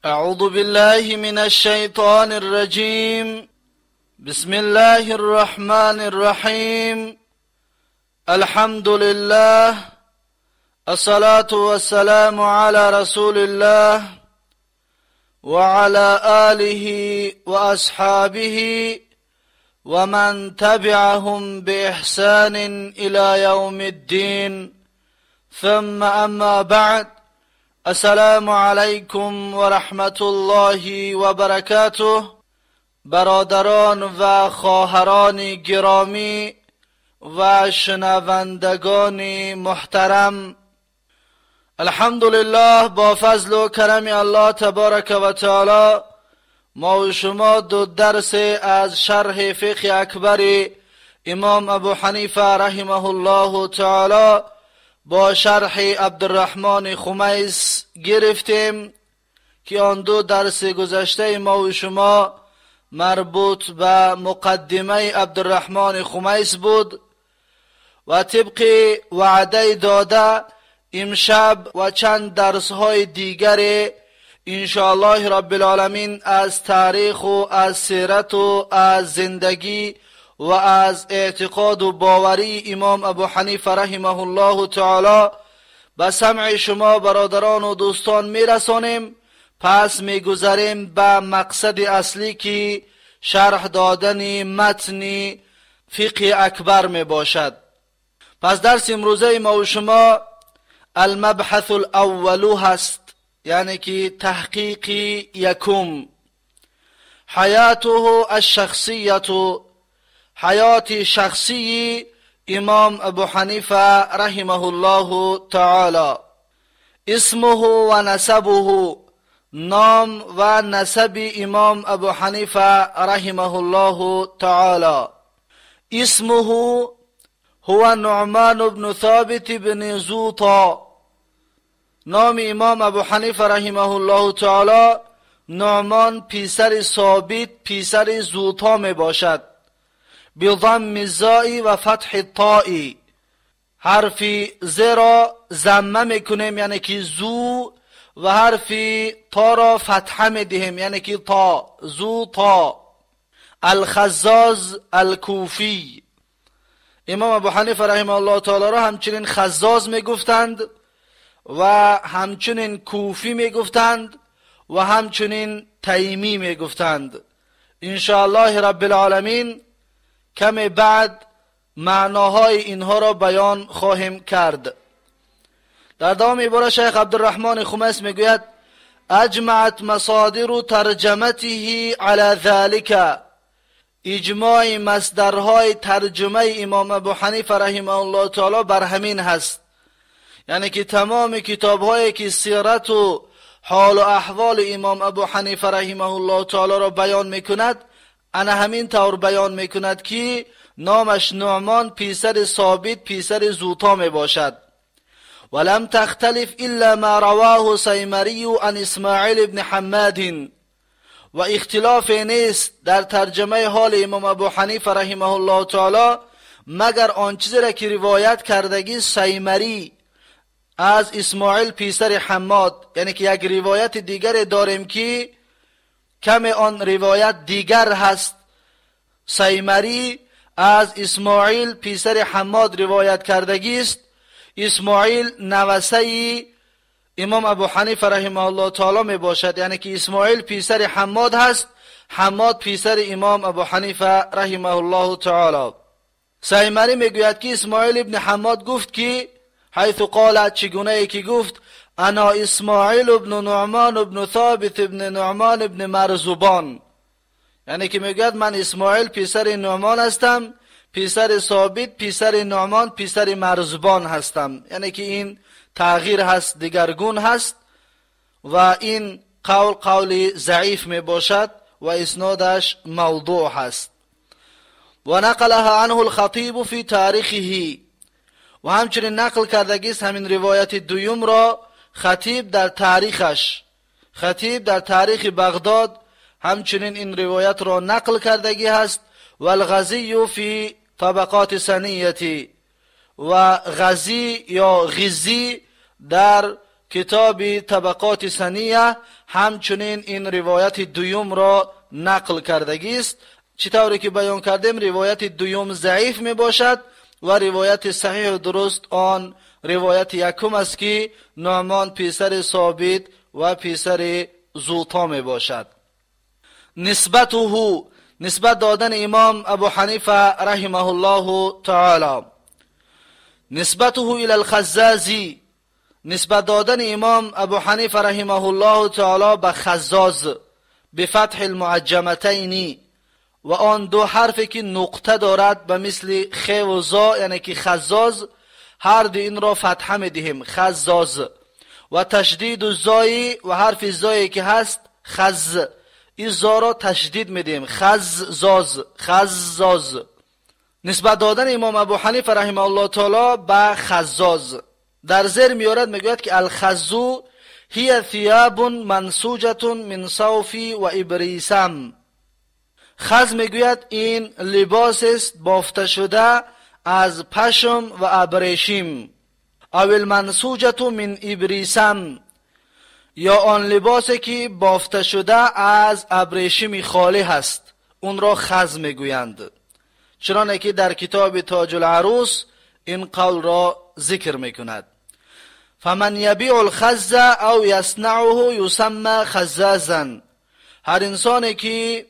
أعوذ بالله من الشيطان الرجيم. بسم الله الرحمن الرحيم. الحمد لله، الصلاة والسلام على رسول الله وعلى آله وأصحابه ومن تبعهم بإحسان إلى يوم الدين. ثم أما بعد، السلام علیکم و رحمت الله و برکاته. برادران و خواهران گرامی و شنوندگان محترم، الحمدلله با فضل و کرم الله تبارک و تعالی ما و شما دو درس از شرح فقه اکبر امام ابو حنیفه رحمه الله تعالی با شرح عبدالرحمن خمیس گرفتیم که آن دو درس گذشته ما و شما مربوط به مقدمه عبدالرحمن خمیس بود و طبق وعده داده امشب و چند درس های دیگر انشاءالله رب العالمین از تاریخ و از سیرت و از زندگی و از اعتقاد و باوری امام ابو حنیفه رحمه الله تعالی به سمع شما برادران و دوستان میرسانیم. پس میگذریم به مقصد اصلی که شرح دادن متن فقه اکبر می باشد. پس درس امروزه ما و شما المبحث الاول هست، یعنی که تحقیق یکم، حیاته الشخصیه، حیات شخصی امام ابو حنیفه رحمه الله تعالی. اسمه و نسبه، نام و نسب امام ابو حنیفه رحمه الله تعالی. اسمه هو نعمان بن ثابت بن زوطا. نام امام ابو حنیفه رحمه الله تعالی نعمان پیسر ثابت پیسر زوطا می باشد. بضم الزاء و فتح الطاء، حرف ز را ضمه میکنیم یعنی که زو، و حرف تا را فتحه میدهیم یعنی که تا، زو تا. الخزاز الکوفی، امام ابو حنیفه رحمه الله تعالی را همچنین خزاز میگفتند و همچنین کوفی میگفتند و همچنین تیمی میگفتند. انشاءالله رب العالمین کمی بعد معناهای اینها را بیان خواهیم کرد. در دوام عباره شیخ عبدالرحمن خمیس میگوید اجمعت مصادر ترجمته علی ذلك، اجماع مصدرهای ترجمه امام ابو حنیفه رحمه الله تعالی بر همین هست، یعنی که تمام کتابهایی که سیرت و حال و احوال امام ابو حنیفه رحمه الله تعالی را بیان میکند، انا همین طور بیان میکند که نامش نعمان پیسر ثابت پیسر زوطا می باشد. ولم تختلف الا ما رواه سیمری عن اسماعیل ابن حماد، و اختلاف نیست در ترجمه حال امام ابو حنیفه رحمه الله تعالی مگر آن چیزی را که روایت کردگی سیمری از اسماعیل پیسر حماد، یعنی که یک روایت دیگر داریم که کم آن روایت دیگر هست. سیمری از اسماعیل پیسر حماد روایت کردگی است. اسماعیل نوسه امام ابو حنیفه رحمه الله تعالی می باشد، یعنی که اسماعیل پیسر حماد هست، حماد پیسر امام ابو حنیفه رحمه الله تعالی. سیمری میگوید که اسماعیل ابن حماد گفت که حیث قال، چگونه ای که گفت انا اسماعیل ابن نعمان ابن ثابت ابن نعمان ابن مرزبان، یعنی که میگوید من اسماعیل پیسر نعمان هستم، پیسر ثابت پیسر نعمان پیسر مرزبان هستم، یعنی که این تغییر هست، دیگرگون هست و این قول قول ضعیف می باشد و اسنادش موضوع هست. و نقلها عنه الخطیب فی تاریخه، و همچنین نقل کردگی است همین روایت دوم را خطیب در تاریخش، خطیب در تاریخ بغداد همچنین این روایت را نقل کردگی هست. و الغزی فی طبقات سنیتی، و غزی یا غزی در کتاب طبقات سنیه همچنین این روایت دوم را نقل کردگی است. چطوری که بیان کردیم روایت دوم ضعیف می باشد و روایت صحیح و درست آن روایت یکم است که نعمان پسر ثابت و پسر زوطا می باشد. نسبته، نسبت دادن امام ابو حنیفه رحمه الله تعالی، نسبته الى الخزازی، نسبت دادن امام ابو حنیفه رحمه الله تعالی به خزاز به فتح المعجمتین، و آن دو حرفی که نقطه دارد به مثل خ و زا، یعنی که خزاز، هر دو این را فتحه می دهیم، خزاز، و تشدید الزای، و حرف زایی که هست خز، این زا را تشدید می دهیم، خزاز، خزاز. نسبت دادن امام ابو حنیفه رحمه الله تعالی به خزاز در زیر میارد، میگوید که الخزو هی ثیاب منسوجة من صوف و ابریسم. خز میگوید این لباس است بافته شده از پشم و ابریشم، او المنسوجة من ابریسم، یا آن لباسی که بافته شده از ابریشم خالی هست، اون را خز میگویند، چنانکه که در کتاب تاج العروس این قول را ذکر میکند. فمن یبیع الخز او یصنعه یسمى خزازا، هر انسانی که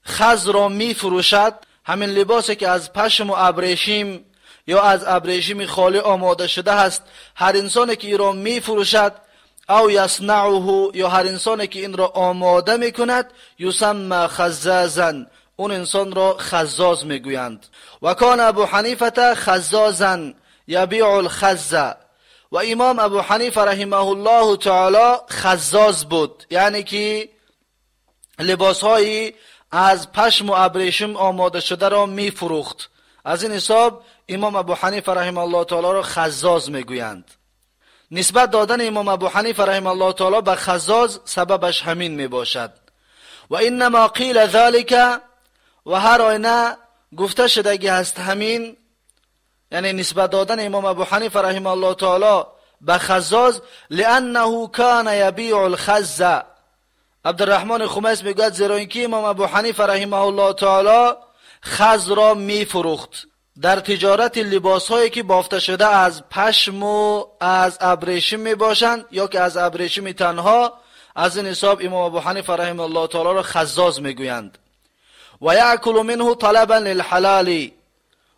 خز را میفروشد، همین لباسی که از پشم و ابریشم یا از ابریشم خالی آماده شده است، هر انسانی که این را میفروشد، او یصنعه، یا هر انسانی که این را آماده میکند، یسمى خزازا، اون انسان را خزاز میگویند. و کان ابو حنیفه خزازا یبیع الخز، و امام ابو حنیفه رحمه الله تعالی خزاز بود، یعنی که لباسهایی از پشم و ابریشم آماده شده را میفروخت. از این حساب امام ابو حنیفه رحمه الله تعالی را خزاز میگویند. نسبت دادن امام ابو حنیفه رحمه الله تعالی به خزاز سببش همین میباشد. و انما قیل ذلك، و هر آینه گفته شدگی هست همین، یعنی نسبت دادن امام ابو حنیفه رحمه الله تعالی به خزاز، لانه کان یبیع الخز. عبدالرحمن خمیس میگوید زیرا اینکه امام ابو حنیفه رحمه الله تعالی خز را میفروخت در تجارت لباس هایی که بافته شده از پشم و از ابریشم میباشند یا که از ابریشم تنها، از این حساب امام ابو حنیفه رحمه الله تعالی را خزاز میگویند. و یأکل منه طلبا للحلال،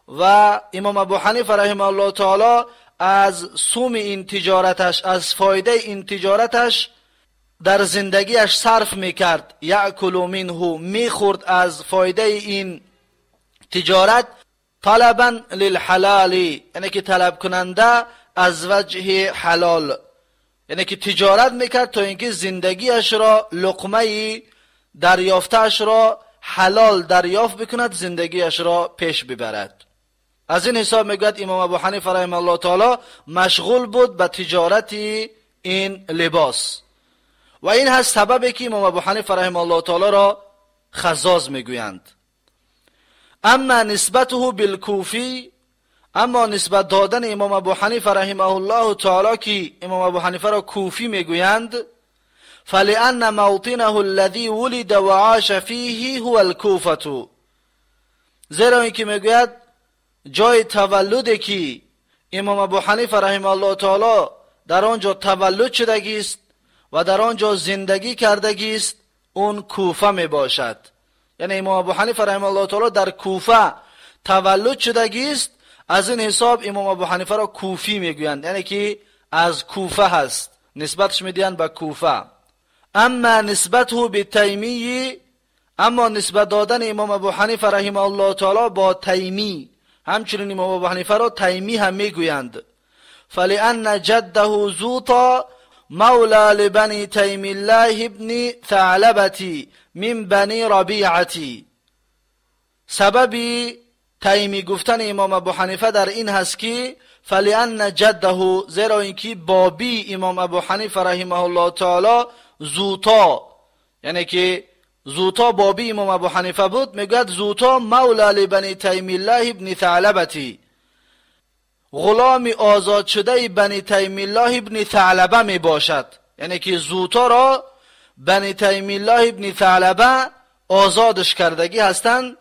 و امام ابو حنیفه رحمه الله تعالی از سوم این تجارتش، از فایده این تجارتش در زندگیش صرف میکرد. یأکل منه، میخورد از فایده این تجارت، طلبا للحلال، یعنی که طلب کننده از وجه حلال، یعنی که تجارت میکرد تا اینکه زندگیش را، لقمه دریافتش را حلال دریافت بکند، زندگیش را پیش ببرد. از این حساب میگوید امام ابو حنیفه رحمه الله تعالی مشغول بود به تجارت این لباس، و این هست سببی که امام ابو حنیفه رحمه الله تعالی را خزاز میگویند. اما نسبته بالکوفی، اما نسبت دادن امام ابو حنیفه رحمه الله تعالی که امام ابو حنیفه را کوفی میگویند، فلأن موطنه الذي ولد وعاش فيه هو الكوفة، زیرا اینکه میگوید جای تولدی که امام ابو حنیفه رحمه الله تعالی در آنجا تولد شدگی است و در آنجا زندگی کردگی است، اون کوفه می باشد. یعنی امام ابو حنیفه رحمه الله تعالی در کوفه تولد شدگی است، از این حساب امام ابو حنیفه را کوفی میگویند، یعنی که از کوفه هست، نسبتش میدهند به کوفه. اما نسبته به تیمی، اما نسبت دادن امام ابو حنیفه رحمه الله تعالی با تیمی، همچنین امام ابو حنیفه را تیمی هم میگویند، فلأن جده زوطا مولا لبنی تیم الله ابن ثعلبة من بنی ربیعة. سبب تیمی گفتن امام ابو حنیفه در این هست که فلأن جده، زیرا اینکه بابی امام ابو حنیفه رحمه الله تعالی زوطا، یعنی که زوطا بابی امام ابو حنیفه بود، میگوید زوطا مولا لبنی تیم الله ابن ثعلبة، غلام آزاد شده بنی تیم الله ابن ثعلبه می باشد. یعنی که زوتا را بنی تیم الله ابن ثعلبه آزادش کردگی هستند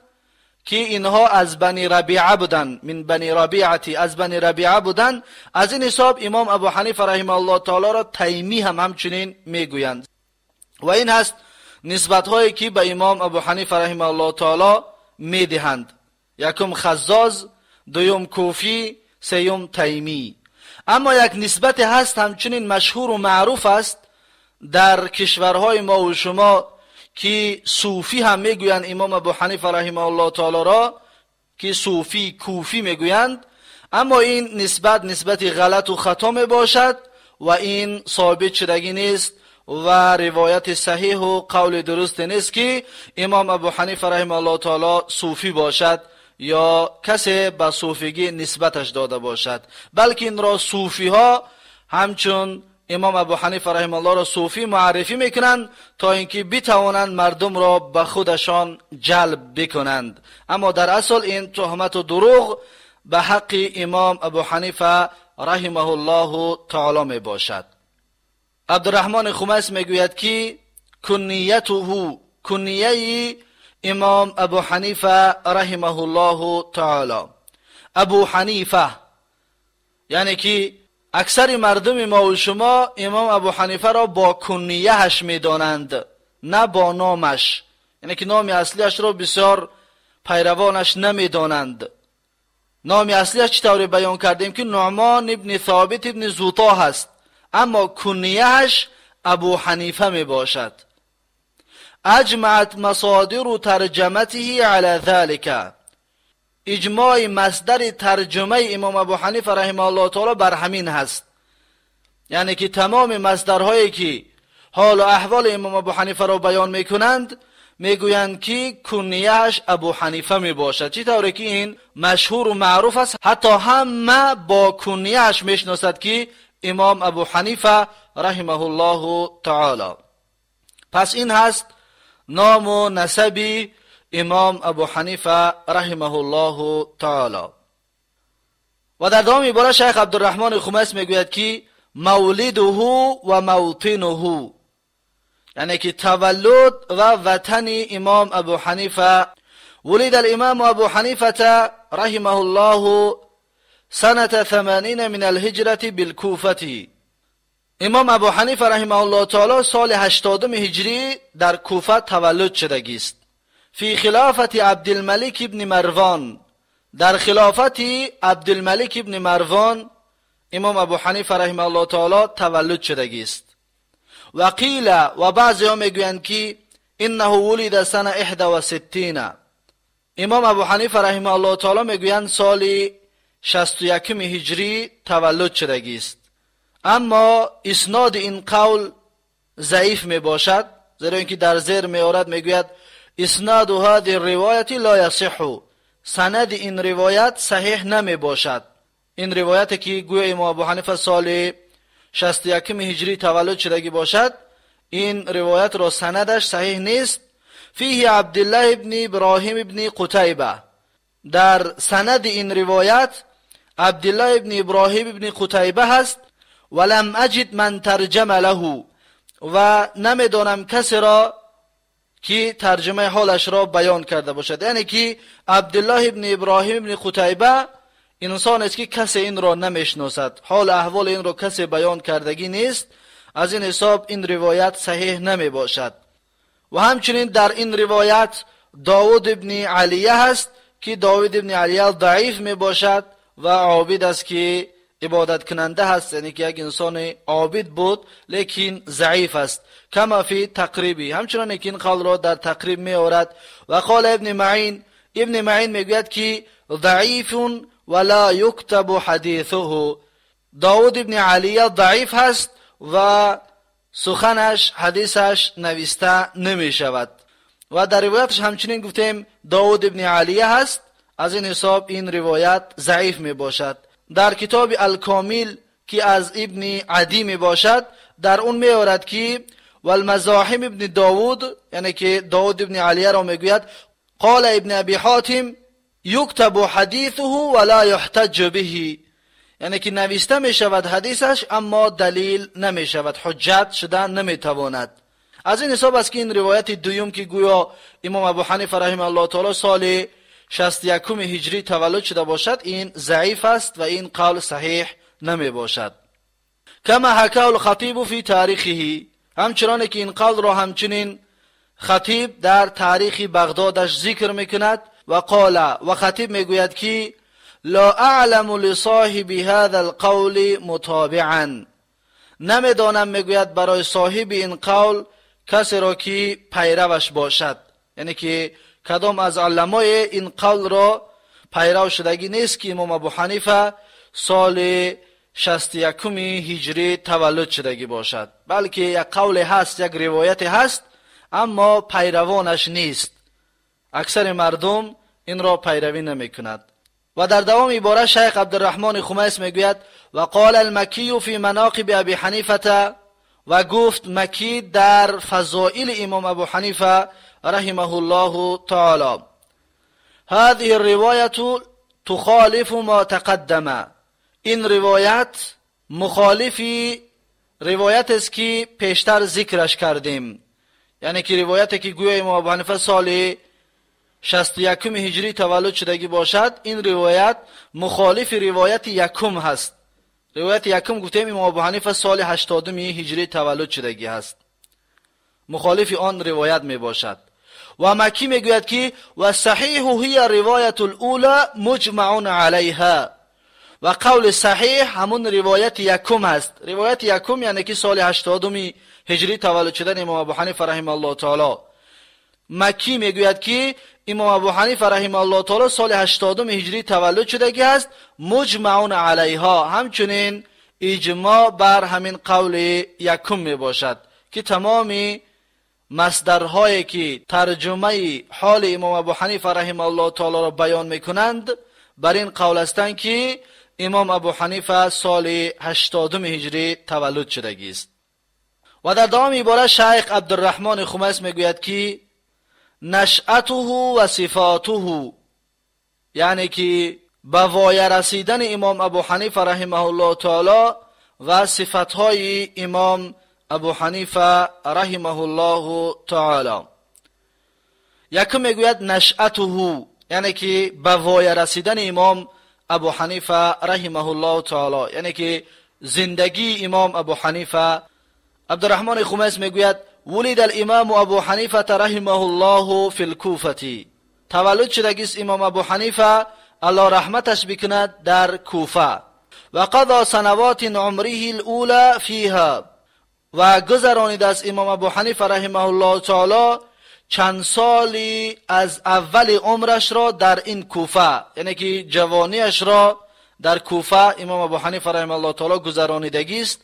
که اینها از بنی ربیعه بودند، من بنی ربیعتی، از بنی ربیعه بودند. از این حساب امام ابو حنیفه رحمه الله تعالی را تیمی هم همچنین میگویند. و این هست نسبت هایی که به امام ابو حنیفه رحمه الله تعالی میدهند. یکم خزاز، دوم کوفی، سیوم تیمی. اما یک نسبت هست همچنین مشهور و معروف است در کشورهای ما و شما که صوفی هم میگویند امام ابو حنیفه رحمه الله تعالی را، که صوفی کوفی میگویند. اما این نسبت نسبت غلط و خطا می باشد و این ثابت شدگی نیست و روایت صحیح و قول درست نیست که امام ابو حنیفه رحمه الله تعالی صوفی باشد یا کسی به صوفیگی نسبتش داده باشد، بلکه این را صوفی ها همچون امام ابو حنیفه رحمه الله را صوفی معرفی میکنند تا اینکه بتوانند مردم را به خودشان جلب بکنند. اما در اصل این تهمت و دروغ به حق امام ابو حنیفه رحمه الله تعالی می باشد. عبدالرحمن خمیس میگوید که کنیته، کنیه امام ابو حنیفه رحمه الله تعالی ابو حنیفه، یعنی که اکثر مردم ما و شما امام ابو حنیفه را با کنیهش میدانند نه با نامش، یعنی که نام اصلیش را بسیار پیروانش نمیدانند. نام اصلیش چطوری بیان کردیم که نعمان ابن ثابت ابن زوطا هست، اما کنیهش ابو حنیفه می باشد. اجمعت مصادر ترجمته علی ذلك، اجماع مصدر ترجمه امام ابو حنیفه رحمه الله تعالی بر همین هست، یعنی که تمام مصدرهایی که حال و احوال امام ابو حنیفه را بیان میکنند میگویند که کنیهش ابو حنیفه می باشد. چی طوری که این مشهور و معروف است، حتی همه با کنیهش میشناسد که امام ابو حنیفه رحمه الله تعالی. پس این هست نام و نسب امام ابو حنیفه رحمه الله تعالی. و در دوام عباره شیخ عبدالرحمن خمیس میگوید که مولده و موطنه، یعنی که تولد و وطن امام ابو حنیفه. ولد الامام ابو حنیفه رحمه الله سنة 80 من الهجرة بالکوفة. امام ابو حنیفه رحمه الله تعالی سال 80 هجری در کوفه تولد شدگی است. فی خلافت عبدالملک ابن مروان، در خلافت عبدالملک ابن مروان امام ابو حنیفه رحمه الله تعالی تولد شدگی است. و قیل، و بعضی ها میگویند که انه ولد سنه 61. امام ابو حنیفه رحمه الله تعالی میگویند سال 61 هجری تولد شدگی است. اما اسناد این قول ضعیف می باشد، زیرا اینکه در زیر می آورد میگوید اسناد هذه الروایت لا یصح، سند این روایت صحیح نمی باشد. این روایت که گویا امام ابو حنیفه سال 61 هجری تولد شدگی باشد، این روایت را سندش صحیح نیست. فیه عبدالله ابن ابراهیم ابن قتیبه، در سند این روایت عبدالله ابن ابراهیم ابن قتیبه هست. ولم اجد من ترجم له، و نمیدانم کسی را که ترجمه حالش را بیان کرده باشد. یعنی که عبدالله ابن ابراهیم ابن قتیبه انسان است که کسی این را نمیشناسد، حال احوال این را کسی بیان کردگی نیست، از این حساب این روایت صحیح نمی باشد. و همچنین در این روایت داود ابن علیه هست که داود ابن علیه ضعیف می باشد و عابد است که عبادت کننده هست، یعنی که یک انسان عابد بود لیکن ضعیف است. کما فی تقریبی، همچنان که این قول را در تقریب می آورد. و قال ابن معین، ابن معین میگوید که ضعیف ولا یکتب حدیثه، داود ابن علیه ضعیف هست و سخنش حدیثش نوشته نمی شود. و در روایتش همچنین گفتیم داود ابن علیه هست، از این حساب این روایت ضعیف می باشد. در کتاب الکامیل که از ابن عدی می باشد در اون می آورد که والمزاحم ابن داود، یعنی که داود ابن علیه را میگوید قال ابن ابی حاتم یکتب حدیثه ولا یحتج به، یعنی که نوشته می شود حدیثش اما دلیل نمی شود، حجت شده نمی تواند. از این حساب است که این روایت دوم که گویا امام ابو حنیفه رحمه الله تعالی سال 61 هجری تولد شده باشد، این ضعیف است و این قول صحیح نمی باشد. کما حکاه الخطیب فی تاریخه، همچنان که این قول را همچنین خطیب در تاریخ بغدادش ذکر میکند. و قال، و خطیب میگوید که لا اعلم لصاحب هذا القول متابعا، نمیدانم میگوید برای صاحب این قول کسی را که پیروش باشد، یعنی که کدام از علمای این قول را پیرو شدگی نیست که امام ابو حنیفه سال 61 هجری تولد شدگی باشد، بلکه یک قول هست، یک روایت هست، اما پیروانش نیست. اکثر مردم این را پیروی نمی کند. و در دوام عباره شیخ عبدالرحمن خمیس میگوید و قال المکی فی مناقب ابی حنیفه، و گفت مکی در فضائل امام ابو حنیفه رحمه الله تعالی هذه الرواية تخالف ما تقدم، این روایت مخالف روایت است که پیشتر ذکرش کردیم، یعنی که روایتی که گویا امام ابو حنیفه سال 61 هجری تولد شدگی باشد، این روایت مخالف روایت یکم هست. روایت یکم گفتیم امام ابو حنیفه سال 80 هجری تولد شدگی هست، مخالف آن روایت می باشد. و مکی میگوید که و صحیح هی روایت الاولى مجمع علیها، و قول صحیح همون روایت یکم هست. روایت یکم یعنی که سال 80 هجری تولد شدن امام ابو حنیفه رحمه الله تعالی. مکی میگوید که امام ابو حنیفه رحمه الله تعالی سال 80 هجری تولد شدگی است، مجمع علیها، همچنین اجماع بر همین قول یکم می باشد که تمام مصدرهایی که ترجمه حال امام ابو حنیفه رحمه الله تعالی را بیان میکنند بر این قول هستند که امام ابو حنیفه سال 80 هجری تولد شدگی است. و در دوام عباره شیخ عبدالرحمن خمیس میگوید که نشأته و صفاته، یعنی که به وایه رسیدن امام ابو حنیفه رحمه الله تعالی و صفتهای امام ابو حنیفه رحمه الله تعالی. یکم میگوید نشأته، یعنی که به وایه رسیدن امام ابو حنیفه رحمه الله تعالی، یعنی که زندگی امام ابو حنیفه. عبدالرحمن خمیس میگوید ولد الامام ابو حنیفه رحمه الله فی الکوفه، تولد شدگیست امام ابو حنیفه الله رحمتش بکند در کوفه. و قضا سنوات عمره الاولى فیها، و گذرانید از امام ابو حنیفه رحمه الله تعالی چند سالی از اول عمرش را در این کوفه، یعنی که جوانیش را در کوفه امام ابو حنیفه رحمه الله تعالی گذرانیدگی است.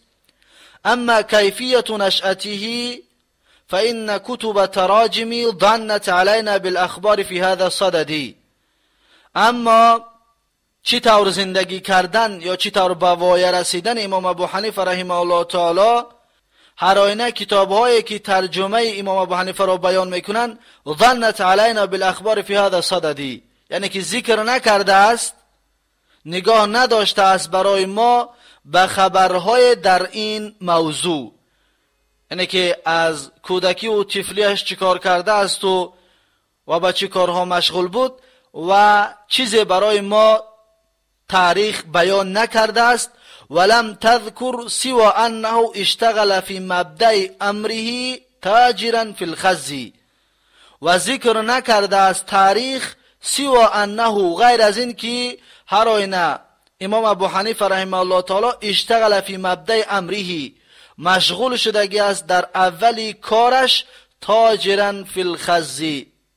اما کیفیت نشأته فإن كتب تراجم ظنت علينا بالأخبار في هذا الصدد، اما چی طور زندگی کردن یا چی طور به وایه رسیدن امام ابو حنیفه رحمه الله تعالی، هر آینه کتاب هایی که ترجمه امام ابو حنیفه را بیان میکنند ظنت علینا بالاخبار فی هذا الصدد، یعنی که ذکر نکرده است، نگاه نداشته است برای ما به خبرهای در این موضوع، یعنی که از کودکی و طفلیش چیکار کرده است و به چه کارها مشغول بود و چیزی برای ما تاریخ بیان نکرده است. ولم تذکر سوى انه اشتغل فی مبدأ امره تاجرا فی الخز، و ذکر نکرده است تاریخ سوى انه، غیر از این که هر آینه امام ابو حنیفه رحمه الله تعالی اشتغل فی مبدأ امره، مشغول شدگی است در اولی کارش تاجرا فی الخز،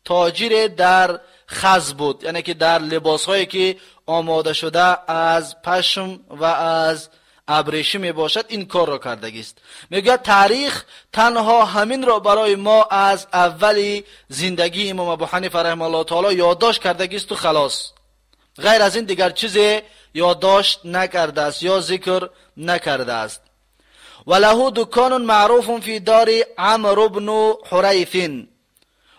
تاجر در خز بود، یعنی که در لباس هایی که آماده شده از پشم و از ابریشم می باشد این کار را کردگی است. میگوید تاریخ تنها همین را برای ما از اولی زندگی امام ابو حنیفه رحمه الله تعالی یادداشت کردگی است و خلاص، غیر از این دیگر چیزی یادداشت نکرده است یا ذکر نکرده است. و له دکان معروف فی دار عمرو بن حریث،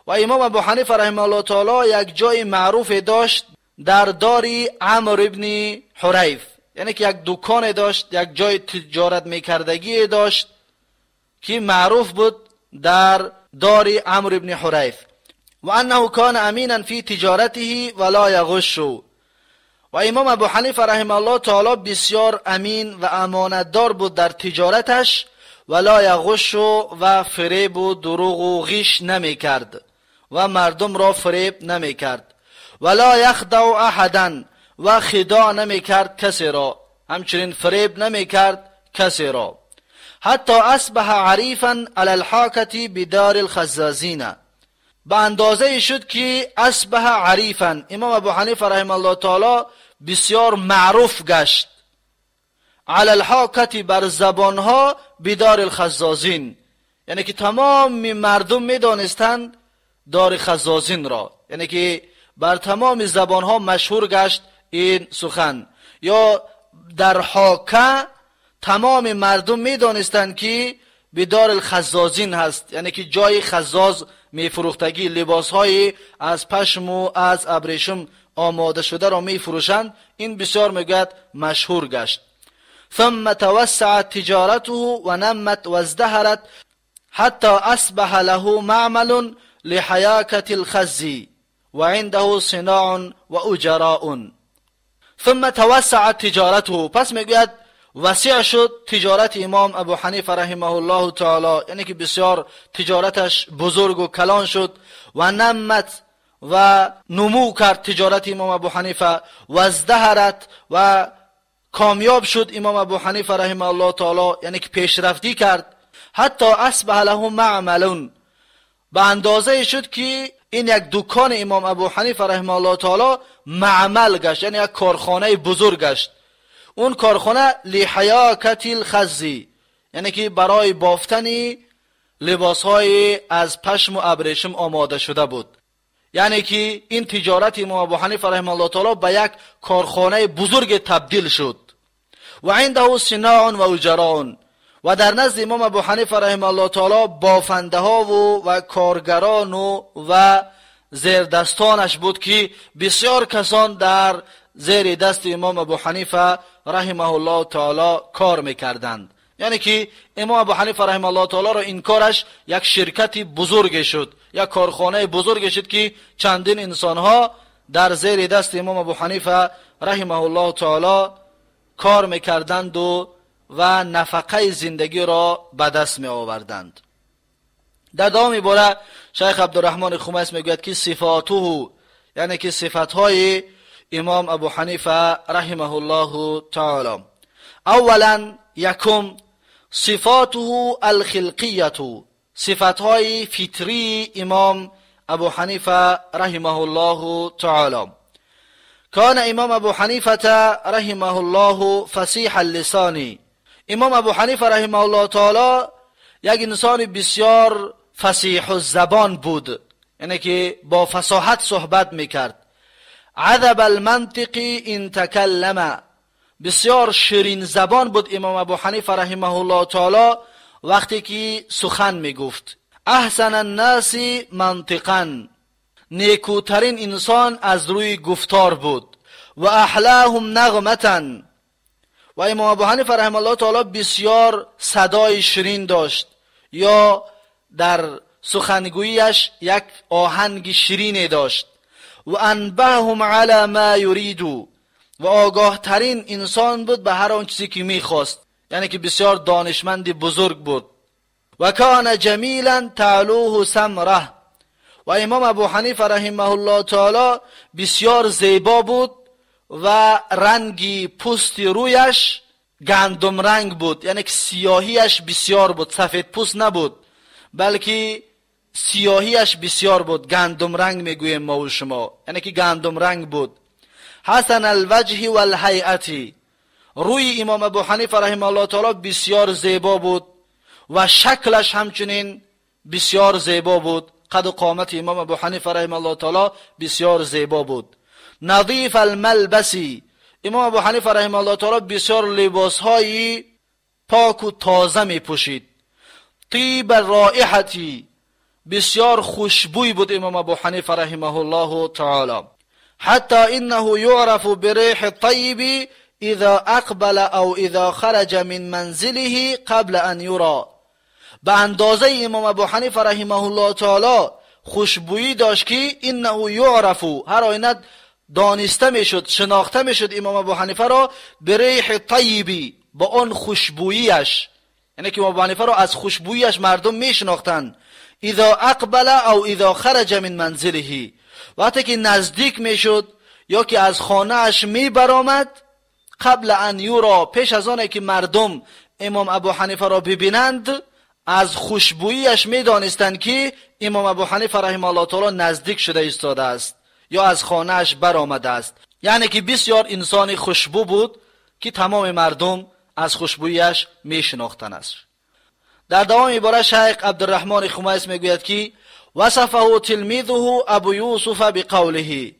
و امام ابو حنیفه رحمه الله تعالی یک جای معروف داشت در دار عمرو بن حریث. یعنی که یک دکان داشت، یک جای تجارت میکردگی داشت که معروف بود در دار عمرو بن حریث. و انه کان امینا فی تجارته ولا یغش. و امام ابو حنیفه رحمه الله تعالی بسیار امین و امانتدار بود در تجارتش، ولا یغش و فریب و دروغ و غش نمیکرد و مردم را فریب نمیکرد. ولا یخدع احدا و خداع نمیکرد کسی را، همچنین فریب نمیکرد کسی را. حتی اصبح عریفا علی الحاکة بدار الخزازین، به اندازه شد که اصبح عریفا، امام ابو حنیفه رحمه الله تعالی بسیار معروف گشت، علی الحاکة بر زبانها، بدار الخزازین، یعنی که تمام مردم میدانستند دار خزازین را، یعنی که بر تمام زبانها مشهور گشت این سخن. یا در حاکه تمام مردم میدانستند که به دار الخزازین هست، یعنی که جای خزاز میفروختگی، لباسهای از پشم و از ابریشم آماده شده را میفروشند. این بسیار میگوید مشهور گشت. ثم توسعت تجارته و نمت و ازدهرت حتی اصبح له معمل لحیاکة الخز و عنده صناع و اجراء. ثم توسعت تجارته، پس میگوید وسیع شد تجارت امام ابو حنیفه رحمه الله تعالی، یعنی که بسیار تجارتش بزرگ و کلان شد. و نمت و نمو کرد تجارت امام ابو حنیفه، و ازدهرت و کامیاب شد امام ابو حنیفه رحمه الله تعالی، یعنی که پیشرفتی کرد. حتی اصبح له معمل، به اندازه شد که این یک دکان امام ابو حنیفه رحمه الله تعالی معمل گشت، یعنی یک کارخانه بزرگ گشت. اون کارخانه لحیاکة الخزی، یعنی که برای بافتن لباسهای از پشم و ابریشم آماده شده بود. یعنی که این تجارت امام ابو حنیفه رحمه الله تعالی به یک کارخانه بزرگ تبدیل شد. و عنده صناع و اجراء، و در نزد امام ابو حنیفه رحمه الله تعالی بافنده ها و کارگران و زیردستانش بود که بسیار کسان در زیر دست امام ابو حنیفه رحمه الله تعالی کار میکردند. یعنی که امام ابو حنیفه رحمه الله تعالی را این کارش یک شرکت بزرگ شد، یک کارخانه بزرگ شد که چندین انسانها در زیر دست امام ابو حنیفه رحمه الله تعالی کار میکردند و نفقه زندگی را به دست می آوردند. در دوام باره شیخ عبدالرحمن خمیس میگوید که صفاته، یعنی که صفتهای امام ابو حنیفه رحمه الله تعالی. اولا یکم صفاته الخلقیه، صفتهای فطری امام ابو حنیفه رحمه الله تعالی. کان امام ابو حنیفه رحمه الله فصیح اللسان. امام ابو حنیفه رحمه الله تعالی یک انسان بسیار فصیح الزبان بود، یعنی که با فصاحت صحبت میکرد. عذب المنطق ان تکلم، بسیار شیرین زبان بود امام ابو حنیفه رحمه الله تعالی وقتی که سخن میگفت. احسن الناس منطقا، نیکوترین انسان از روی گفتار بود. و احلاهم نغمتا، و امام ابو حنیفه رحمه الله تعالی بسیار صدای شیرین داشت، یا در سخنگویش یک آهنگ شیرین داشت. و انبههم علی ما یریدو، و آگاه ترین انسان بود به هر آن چیزی که میخواست، یعنی که بسیار دانشمند بزرگ بود. و کان جمیلا تعلوه سمره، و امام ابو حنیفه رحمه الله تعالی بسیار زیبا بود و رنگ پوست رویش گندم رنگ بود، یعنی که سیاهیش بسیار بود، سفید پوست نبود بلکه سیاهیش بسیار بود، گندم رنگ میگوییم ما و شما، یعنی که گندم رنگ بود. حسن الوجه والهیئتی، روی امام ابو حنیفه رحمه الله تعالی بسیار زیبا بود و شکلش همچنین بسیار زیبا بود. قد و قامت امام ابو حنیفه رحمه الله تعالی بسیار زیبا بود. نظیف الملبسی، امام ابو حنیفه رحمه الله تعالی بسیار لباسهای پاک و تازه می پوشید. طیب الرائحتی، بسیار خوشبوی بود امام ابو حنیفه رحمه الله تعالی. حتی انه یعرف بریح الطیب اذا اقبل او اذا خرج من منزله قبل ان یرا. به اندازه امام ابو حنیفه رحمه الله تعالی خوشبویی داشت که انه یعرف، هر آینه دانسته میشد، شناخته میشد امام ابو حنیفه را به ریح طیبی، با آن خوشبوییش، یعنی که امام ابو حنیفه را از خوشبوییش مردم میشناختند. اذا اقبل او اذا خرج من منزله، وقتی که نزدیک میشد یا که از خانه اش میبرآمد، قبل ان یورا، پیش از آن که مردم امام ابو حنیفه را ببینند، از خوشبوییش میدانستند که امام ابو حنیفه رحمه الله تعالی نزدیک شده ایستاده است یا از خانه‌اش برآمده است. یعنی که بسیار انسان خوشبو بود که تمام مردم از خوشبوییش میشناختند است. در دوام عباره شیخ عبدالرحمن خمیس میگوید که وصفه تلمیذه ابو یوسف بقوله،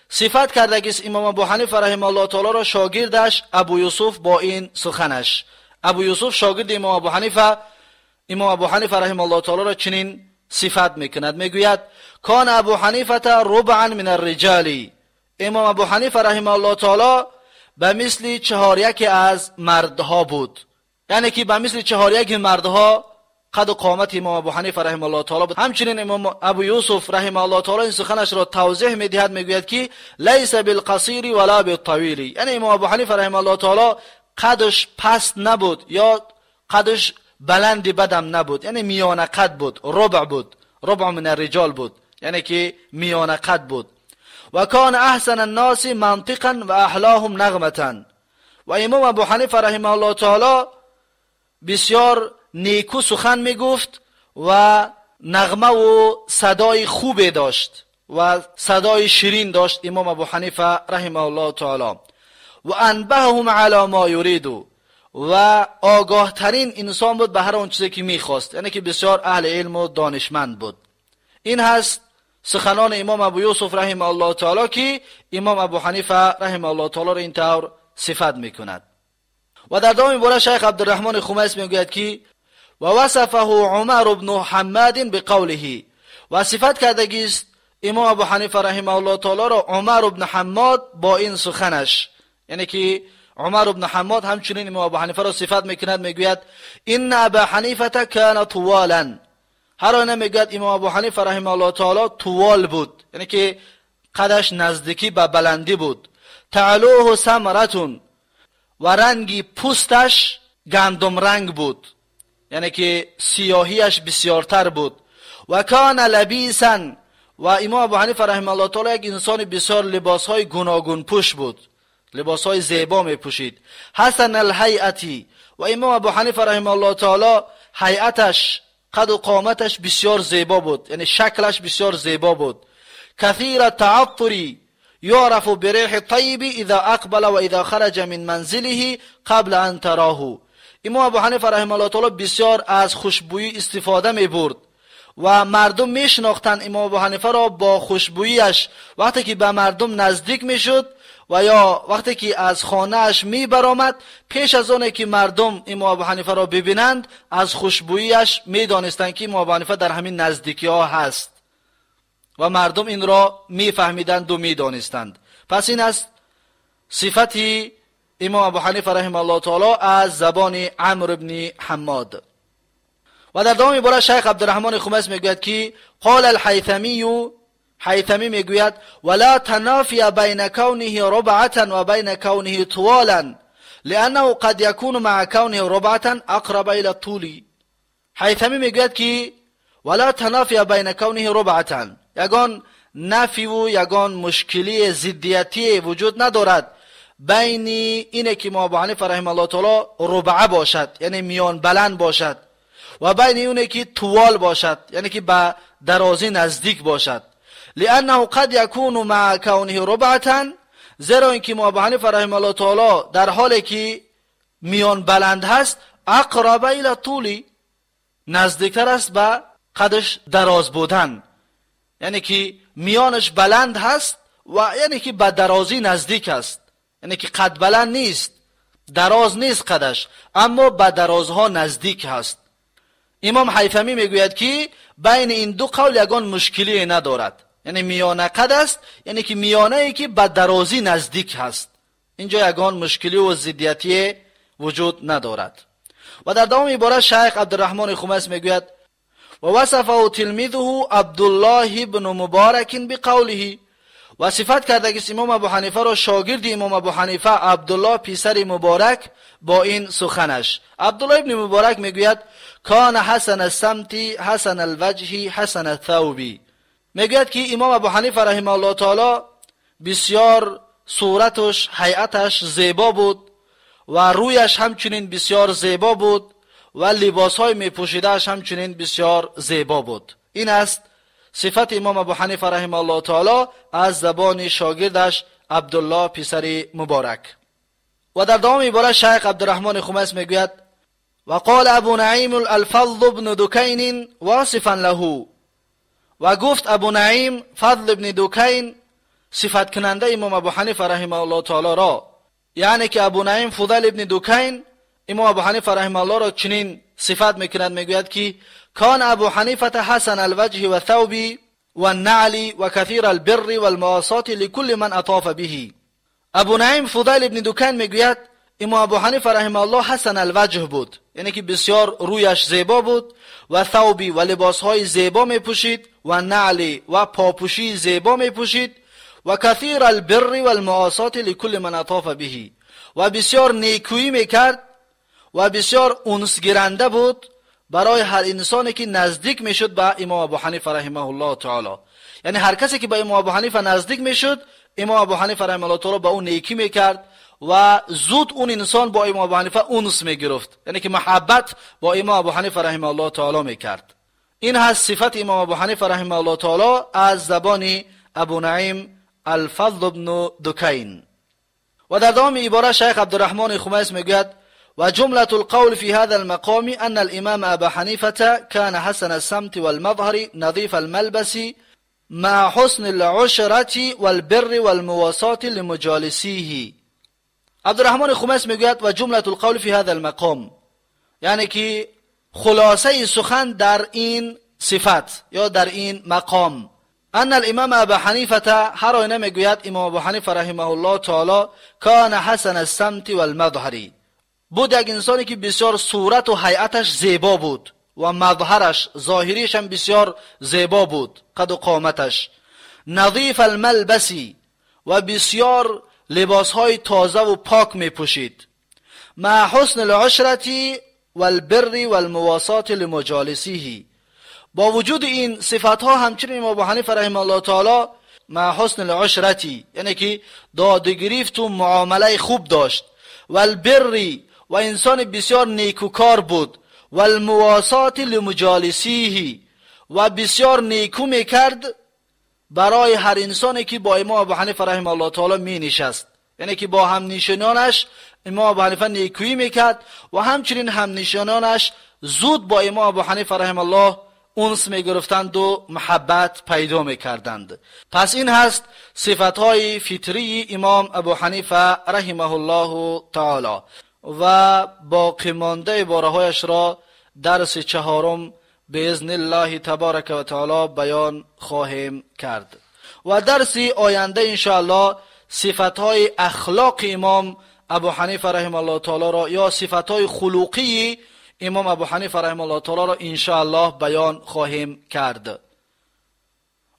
صفت کرده که امام ابو حنیفه رحمه الله تعالی را شاگردش ابو یوسف با این سخنش. ابو یوسف شاگرد امام ابو حنیفه، امام ابو حنیفه رحمه الله تعالی را چنین صفت میکند، میگوید کان ابو حنیفه ربعا من الرجال، امام ابو حنیفه رحمه الله تعالی به مثل 4/4 از مردها بود، یعنی که به مثل 4/4 مردها قد و قامت امام ابو حنیفه رحمه الله تعالی بود. همچنین امام ابو یوسف رحمه الله تعالی این سخنش را توضیح میدهد، میگوید که لیس بالقصیر ولا بالطویل، یعنی امام ابو حنیفه رحمه الله تعالی قدش پست نبود یا قدش بلند بدم نبود، یعنی میانه قد بود، ربع بود، ربع من الرجال بود، یعنی که میانه قد بود. و کان احسن الناس منطقا و احلاهم نغمتا، و امام ابو حنیفه رحمه الله تعالی بسیار نیکو سخن میگفت و نغمه و صدای خوبی داشت و صدای شیرین داشت امام ابو حنیفه رحمه الله تعالی. و انبههم علی ما یرید، و آگاه ترین انسان بود به هر آن چیزی که میخواست، یعنی که بسیار اهل علم و دانشمند بود. این هست سخنان امام ابو یوسف رحمه الله تعالی که امام ابو حنیفه رحمه الله تعالی را اینطور صفت میکند. و در دوام باره شیخ عبدالرحمن خمیس میگوید که و وصفه عمر بن حماد بقوله، و صفت کردگی است امام ابو حنیفه رحمه الله تعالی را عمر بن حماد با این سخنش، یعنی که عمر بن حماد همچنین امام ابو حنیفه را صفت میکند، میگوید ان ابا حنیفه کان طوالا، هر آینه میگوید امام ابو حنیفه رحمه الله تعالی طوال بود، یعنی که قدش نزدیکی به بلندی بود. تعلوه سمرتون، و رنگی پوستش گندم رنگ بود، یعنی که سیاهیش بسیارتر بود. و کان لبیسا، و امام ابو حنیفه رحمه الله تعالی یک انسان بسیار لباسهای گوناگون پوش بود، لباسهای زیبا می پوشید. حسن الهیئتی، و امام ابو حنیفه رحمه الله تعالی هیئتش، قد و قامتش بسیار زیبا بود، یعنی شکلش بسیار زیبا بود. کثیر التعطر يعرف بريح الطيب اذا اقبل واذا خرج من منزله قبل ان تراه. امام ابو حنیفه رحمه الله تعالی بسیار از خوشبویی استفاده می برد و مردم می شناختند امام ابو حنیفه را با خوشبوییش. وقتی که به مردم نزدیک می شد و یا وقتی که از خانه‌اش می برآمد، پیش از آن که مردم امام ابو حنیفه را ببینند از خوشبوییش می دانستند که امام ابو حنیفه در همین نزدیکی ها هست و مردم این را می فهمیدند و می دانستند. پس این است صفت امام ابو حنیفه رحمه الله تعالی از زبان عمرو بن حماد. و در دوام عباره شیخ عبدالرحمن خمیس میگوید که قال الحیثمی، حیثمی میگوید ولا تنافی بین کونه ربعة و بین کونه طوالا لانه قد یکون مع کونه ربعة اقرب الى الطول. حیثمی میگوید که ولا تنافی بین کونه ربعة، یگان نفی و یگان مشکلی ضدیتی وجود ندارد بین اینه که امام ابو حنیفه رحمه الله تعالی ربعه باشد، یعنی میان بلند باشد، و بین اینه که طوال باشد، یعنی که به درازی نزدیک باشد. لانه قد یکون مع کونه ربعة، زیرا اینکه امام ابو حنیفه رحمه الله تعالی در حالی که میان بلند هست اقرب الی طولی، نزدیکتر است به قدش دراز بودن، یعنی که میانش بلند هست و یعنی که به درازی نزدیک است، یعنی که قد بلند نیست، دراز نیست قدش، اما به درازها نزدیک هست. امام حیثمی میگوید که بین این دو قول یگان مشکلی ندارد، یعنی میانه قد است، یعنی که میانه ای که به درازی نزدیک هست. اینجا یگان مشکلی و ضدیتی وجود ندارد. و در دوام عبارت شیخ عبدالرحمن خمیس میگوید و وصفه تلمیذه عبدالله بن مبارک بقوله، و صفت کرده که امام ابو حنیفه را شاگرد امام ابو حنیفه عبدالله پسر مبارک با این سخنش. عبدالله ابن مبارک میگوید کان حسن السمت حسن الوجه حسن الثوب. میگوید که امام ابو حنیفه رحمه الله تعالی بسیار صورتش هیئتش زیبا بود و رویش همچنین بسیار زیبا بود و لباسهای میپوشیدهش همچنین بسیار زیبا بود. این است صفت امام ابو حنیفه رحمه الله تعالی از زبان شاگردش عبدالله پسر مبارک. و در دوام عبارت شیخ عبدالرحمن خمیس میگوید و قال ابو نعیم الفضل بن دکین واصفا له، و گفت ابو نعیم فضل بن دکین صفت کننده امام ابو حنیفه رحمه الله تعالی را، یعنی که ابو نعیم فضل ابن دکین امام ابو حنیفه رحمه الله را چنین صفت میکند، میگوید که کان ابو حنیفه حسن الوجه و ثوب و النعل و کثیر البر والمواسات لكل من اطاف به. ابو نعیم فضیل ابن دکین میگوید امام ابو حنیفه رحمه الله حسن الوجه بود، یعنی که بسیار رویش زیبا بود و ثوبی و لباسهای زیبا میپوشید و نعل و پاپوشی زیبا میپوشید و کثیر البر والمواسات لكل من اطاف به، و بسیار نیکویی میکرد و بسیار انسگیرنده بود برای هر انسانی که نزدیک میشد به امام ابو حنیفه رحمه الله تعالی. یعنی هر کسی که به امام ابو حنیفه نزدیک میشد، امام ابو حنیفه رحمه الله تعالی با اون نیکی میکرد و زود اون انسان با امام ابو حنیفه انس میگرفت، یعنی که محبت با امام ابو حنیفه رحمه الله تعالی میکرد. این هست صفت امام ابو حنیفه رحمه الله تعالی از زبان ابو نعیم الفضل بن دکین. و در دوام عبارت شیخ عبدالرحمن خمیس میگوید و جملة القول في هذا المقام أن الإمام أبا حنيفة كان حسن السمت والمظهر نظيف الملبس مع حسن العشرة والبر والمواساة لمجالسيه. عبدالرحمن خمیس میگوید و جملة القول في هذا المقام، یعنی که خلاصه سخن در این صفت یا در این مقام، ان الامام ابا حنیفه، هر آینه میگوید امام ابو حنیفه رحمه الله تعالی کان حسن السمت والمظهر، بود یک انسانی که بسیار صورت و هیئتش زیبا بود و مظهرش ظاهریش هم بسیار زیبا بود، قد و قامتش، نظیف الملبسی و بسیار لباسهای تازه و پاک می پوشید، مع حسن العشرة والبر والمواسات لمجالسیه. با وجود این صفت ها همچنین امام ابو حنیفه رحمه الله تعالی مع حسن العشرة، یعنی که داد گرفت و معامله خوب داشت، والبر و انسان بسیار نیکوکار بود، والمواسات لمجالسیه و بسیار نیکو میکرد برای هر انسانی که با امام ابو حنیفه رحمه الله تعالی می نشست، یعنی که با هم نشینانش امام ابو حنیفه نیکویی میکرد و همچنین هم نشینانش زود با امام ابو حنیفه رحمه الله انس میگرفتند و محبت پیدا میکردند. پس این هست صفتهای فطری امام ابو حنیفه رحمه الله تعالی. و باقی مانده عبارهایش را درس چهارم باذن الله تبارک و تعالی بیان خواهیم کرد. و درس آینده انشاءالله صفتهای اخلاق امام ابو حنیفه رحمه الله تعالی را یا صفتهای خلقی امام ابو حنیفه رحمه الله تعالی را انشاءالله بیان خواهیم کرد.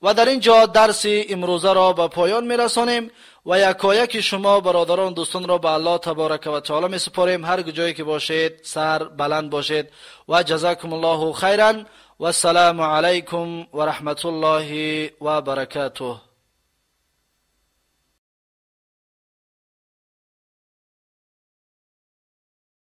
و در اینجا درس امروزه را به پایان میرسانیم و یکایک شما برادران دوستان را به الله تبارک و تعالی می سپاریم. هر جایی که باشید سر بلند باشید و جزاکم الله خیرا و السلام علیکم و رحمت الله و برکاته.